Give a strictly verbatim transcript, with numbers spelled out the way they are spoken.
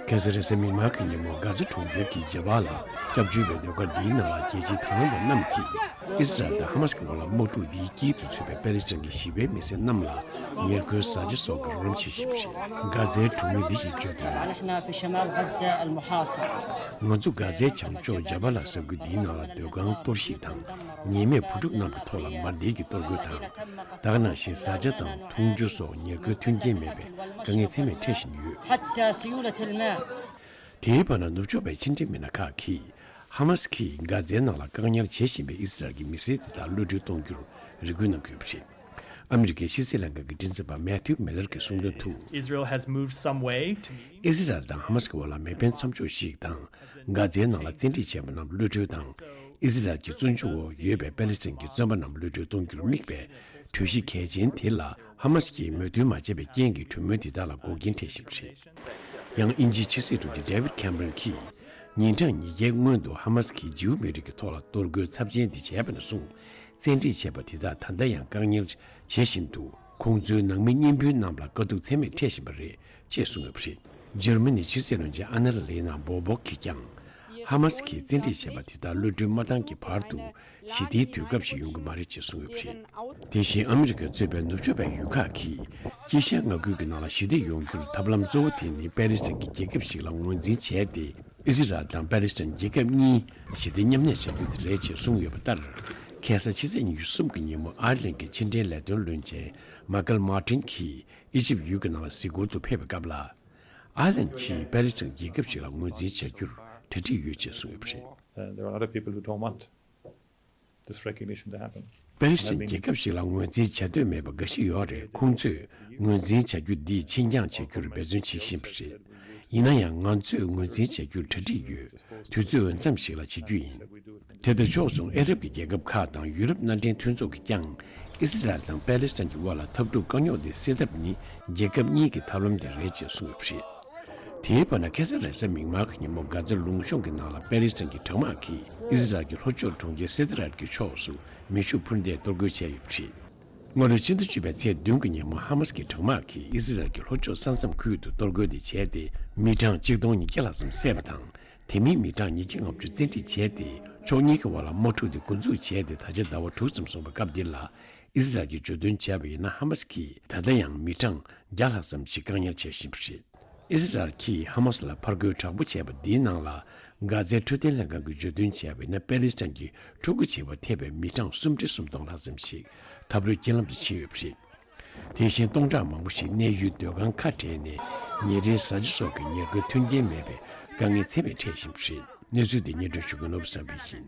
ཁ་སང་རེས་གཟའ་མིག་དམར་གྱི་ཉིན་མོ། གྷ་ཛ་གྲོང་ཁྱེར་གྱི་རྒྱབ་བར་ལ་སྐྱབས་བཅོལ་བའི་སྡོད་སྒར་འདིའི་ནང་ལ་རྒྱལ་སྤྱིའི་དང་བླངས་པ་རྣམས་ཀྱིས་ཨི་སི་རལ་དང་ཧ་མ་སི་ཀྱི་བར་ལ་དམག་འཁྲུག་འདིའི་དཀྱིལ་དུ་ཚུད་པའི་པེ་ལེ་སི་ཐན་གྱི་ཞི་བའི་མི་སེར་རྣམས་ལ་ཉེར་མཁོའི་བཟའ་བཅའ་སོགས་ཀྱི་རོགས་རམ་བྱེད་བཞིན་པ་རེད། གྷ་ཛའི་གྲོང་མི་འདི་ཡིས་བརྗོད་དོན། نحن في شمال غزة المحاصر. ང་ཚོ་གྷ་ཛའི་བྱང་ཕྱོགས་ཇ་བ་ལ་ས་ཁུལ་འདིའི་ནང་ལ་སྡོད་ཁང་གཏོར་བཤིག་དང་། ཉེས་མེད་བུ་ཕྲུག་རྣམས་ཀྱི་ཐོག་ལ་མར་འདེད་ཀྱི་གཏོར་རྒོལ་དང་། ད་ག་ནང་བཞིན་བཟའ་བཅའ་དང་འཐུང་ཆུ་སོགས་ཉེར་མཁོའི་མཐུན་རྐྱེན་མེད་པའི་དཀའ་ངལ་ཚད་མེད་འཕྲད་བཞིན་ཡོད། حتى سيولة الماء. དེའི་བར་ན་ནུབ་ཕྱོགས་པའི་ཕྱི་འབྲེལ་མི་སྣ་ཁག་གིས་ཧ་མ་སི་ཀྱིས་གྷ་ཛའི་ནང་ལ་བཀག་ཉར་བྱེད་བཞིན་པའི་ཨི་སི་རལ་གྱི་མི་སེར་དེ་དག་གློད་གྲོལ་གཏོང་རྒྱུར་རེ་སྐུལ་གནང་གི་ཡོད་པ་རེད། ཨ་མི་རི་ཀའི་ཕྱི་སྲིད་ལྷན་ཁང་གི་མགྲིན་ཚབ་པ་མེ་ཐིའུ་མི་ལར་གྱིས་གསུངས་དོན་དུ། Israel has moved some way to meet. ཨི་སི་རལ་དང་ཧ་མ་སི་ཀྱི་བར་ལ་མེ་འཕེན་མཚམས་འཇོག་ཞིག་དང་། གྷ་ཛའི་ནང་ལ་བཙན་ཁྲིད་བྱས་པ་རྣམས་གློད་གྲོལ་དང་། ཨི་སི་རལ་གྱི་བཙོན་འཇུག་འོག་ཡོད་པའི་པེ་ལེ་སི་ཐན་གྱི་བཙོན་པ་རྣམས་གློད་གྲོལ་གཏོང་རྒྱུར་དམིགས་པའི་གྲོས་གཞི་གལ་ཆེན་དེ་ལ་ཧ་མ་སི་ཀྱིས་མོས་མཐུན་མ་བྱས་པའི་རྐྱེན་གྱིས་གྲོས་མོལ་འདི་དག་ལ་འགོག་རྐྱེན་འཕྲད་བཞིན་པ་རེད། ཡང་དབྱིན་ཇིའི་ཕྱི་སྲིད་དྲུང་ཆེ་ཌེ་ཝིད་ཁེམ་རོན་གྱིས་ཉིན་གྲངས་ཉིས་བརྒྱའི་སྔོན་དུ་ཧ་མ་སི་ཀྱིས་ཇིའུ་མི་རིགས་ཀྱི་ཐོག་ལ་གཏོར་རྒོལ་ཚབས་ཆེན་འདི་བྱས་པ་ནས་བཟུང་། བཙན་ཁྲིད་བྱས་པ་དེ་དག་ད་ལྟ་ཡང་བཀག་ཉར་བྱེད་བཞིན་འདུག་ཁོང་ཚོའི་ནང་མི་གཉེན་སྤུན་རྣམས་ལ་དཀའ་སྡུག་ཚད་མེད་འཕྲད་བཞིན་པ་རེད་ཅེས་གསུངས་ཡོད་པ་རེད། འཇར་མ་ནིའི་ཕྱི་སྲིད་བློན་ཆེན་ཨ་ན་ལེ་ན་བོ་སྦོག་གིས་ཀྱང་། ཧ་མ་སི་ཀྱིས་བཙན་ཁྲིད་བྱས་པ་དེ་དག་གློད་གྲོལ་མ་བཏང་གི་བར་དུ་ཞི་བདེའི་དུས་སྐབས་ཤིག་ཡོང་གི་མ་རེད་ཅེས་གསུངས་ཡོད་པ་རེད། དེ་བཞིན་ཨ་མི་རི་ཀས་གཙོས་པའི་ནུབ་ཕྱོགས་པའི་ཡུལ་ཁག་གིས་དཀྱིལ་ཤར་མངའ་ཁུལ་གྱི་ནང་ལ་ཞི་བདེ་ཡོང་རྒྱུར་ཐབས་ལམ་གཙོ་བོ་དེ་ནི་པེ་ལེ་སི་ཐན་གྱི་རྒྱལ་ཁབ་ཞིག་ལ་ངོས་འཛིན་བྱས་ཏེ། ཨི་སི་རལ་དང་པེ་ལེ་སི་ཐན་རྒྱལ་ཁབ་གཉིས་ཞི་བདེ་མཉམ་གནས་བྱ་རྒྱུ་དེ་རེད་ཅེས་གསུངས་ཡོད་པ་ལྟར། ཁ་སང་ཕྱི་ཚེས་ཉི་ཤུ་གསུམ་གྱི་ཉིན་མོ་ཨའི་ལན་གྱི་ཕྱི་འབྲེལ་ལས་དོན་བློན་ཆེན་མཱ་ཀལ་མཱ་ཏིན་གྱིས་ཨི་ཇིབ་ཡུལ་གྱི་ནང་ལ་གཟིགས་སྐོར་དུ་ཕེབས་པའི་སྐབས་ལ། ཨའི་ལན་གྱིས་པེ་ལེ་སི་ཐན་རྒྱལ་ཁབ་ཞིག་ལ་ངོས་འཛིན་བྱ་རྒྱུར་གྲ་སྒྲིག་ཡོད་ཅེས་གསུངས་ཡོད་པ་རེད། Uh, there are a lot of people who don't want this recognition to happen. པེ་ལེ་སི་ཐན་རྒྱལ་ཁབ་ཞིག་ལ་ངོས་འཛིན་བྱ་འདོད་མེད་པ་འགའ་ཞིག་ཡོད་རེད། ཁོང་ཚོས་ངོས་འཛིན་བྱ་རྒྱུ་འདི་ཕྱིར་འགྱངས་བྱ་རྒྱུར་འབད་བརྩོན་བྱེད་བཞིན་པ་རེད། ཡིན་ན་ཡང་ང་ཚོས་ངོས་འཛིན་བྱ་རྒྱུར་གྲ་སྒྲིག་ཡོད། དུས་ཚོད་འོས་འཚམ་ཞིག་ལ་བྱེད་རྒྱུ་ཡིན། དེ་དང་ཕྱོགས་མཚུངས་ཨ་རབ་ཀྱི་རྒྱལ་ཁབ་ཁག་དང་ཡུ་རོབ་མནའ་འབྲེལ་མཐུན་ཚོགས་ཀྱིས་ཀྱང་ཨི་སི་རལ་དང་པེ་ལེ་སི་ཐན་གྱི་དབར་ལ་འཐབ་འཁྲུག་དཀའ་རྙོག་འདི་སེལ་ཐབས་ནི་རྒྱལ་ཁབ་གཉིས་ཀྱི་ཐབས་ལམ་དེ་རེད་ཅེས་གསུངས་ཡོད་པ་རེད། དེའི་བར་ན་ཁ་སང་རེས་གཟའ་མིག་དམར་གྱི་ཉིན་མོ་གྷ་ཛ་ལུང་གཤོང་གི་ནང་ལ་པེ་ལེ་སི་ཐན་གྱི་གྲང་དམག་གིས་ཨི་སི་རལ་གྱི་ལྷོ་ཕྱོགས་གྲོང་ཁྱེར་སེ་ཏི་རལ་གྱི་ཕྱོགས་སུ་མེ་ཤུགས་འཕུར་མདེལ་གཏོར་རྒོལ་བྱས་ཡོད་པ་རེད། སྔ་ལོའི་ཕྱི་ཟླ་བཅུ་པའི་ཚེས་བདུན་གྱི་ཉིན་མོ་ཧ་མ་སི་ཀྱི་གྲང་དམག་གིས་ཨི་སི་རལ་གྱི་ལྷོ་ཕྱོགས་ས་མཚམས་ཁུལ་དུ་གཏོར་རྒོལ་དེ་བྱས་ཏེ། མི་གྲངས་གཅིག་སྟོང་ཉིས་བརྒྱ་ལྷག་ཙམ་བསད་པ་དང་། དེ་མིན་མི་གྲངས་ཉིས་བརྒྱ་ལྔ་བཅུ་བཙན་ཁྲིད་བྱས་ཏེ། ཕྱོགས་གཉིས་ཀྱི་བར་ལ་དམག་འཁྲུག་དེ་འགོ་འཛུགས་བྱས་ཏེ་ད་ཆ་ཟླ་བ་དྲུག་ཙམ་སོང་བའི་སྐབས་འདིར་ལ། ཨི་སི་རལ་གྱིས་བརྗོད་དོན་བྱས་པ་ཡིན་ན། ཧ་མ་སི་ཀྱིས་ད་ལྟ་ཡང་མི་གྲངས་བརྒྱ་ལྷག་ཙམ་ཞིག་བཀག་ཉར་བྱེད་བཞིན་པ་རེད། ཨི་སི་རལ་གྱིས་ཧ་མ་སི་ལ་ཕར་རྒོལ་དྲག་པོ་བྱས་པ་འདིའི་ནང་ལ། གྷ་ཛའི་འཕྲོད་བསྟེན་ལྷན་ཁང་གིས་བརྗོད་དོན་བྱས་པ་ཡིན་ན། པེ་ལེ་སི་ཐན་གྱི་ཕྲུ་གུ་བྱེ་བ་ཐེ་བའི་མི་གྲངས་སུམ་ཁྲི་སུམ་སྟོང་ལྷག་ཙམ་ཞིག་འཐབ་རོའི་རྐྱེན་ལམ་དུ་ཕྱིན་ཡོད་པ་རེད། དེ་བཞིན་སྟོང་ཕྲག་མང་པོ་ཞིག་གནས་ཡུལ་སྡོད་ཁང་ཁ་བྲལ་ནས། ཉིན་རེའི་བཟའ་བཅའ་སོགས་ཀྱི་ཉེར་མཁོའི་མཐུན་རྐྱེན་མེད་པའི་དཀའ་ངལ་ཚད་མེད་འཕྲད་བཞིན་པ་རེད། གནས་ཚུལ་འདི་སྙན་སྒྲོན་ཞུ་མཁན་ནོར་བུ་བསམ་འཕེལ་ཡིན།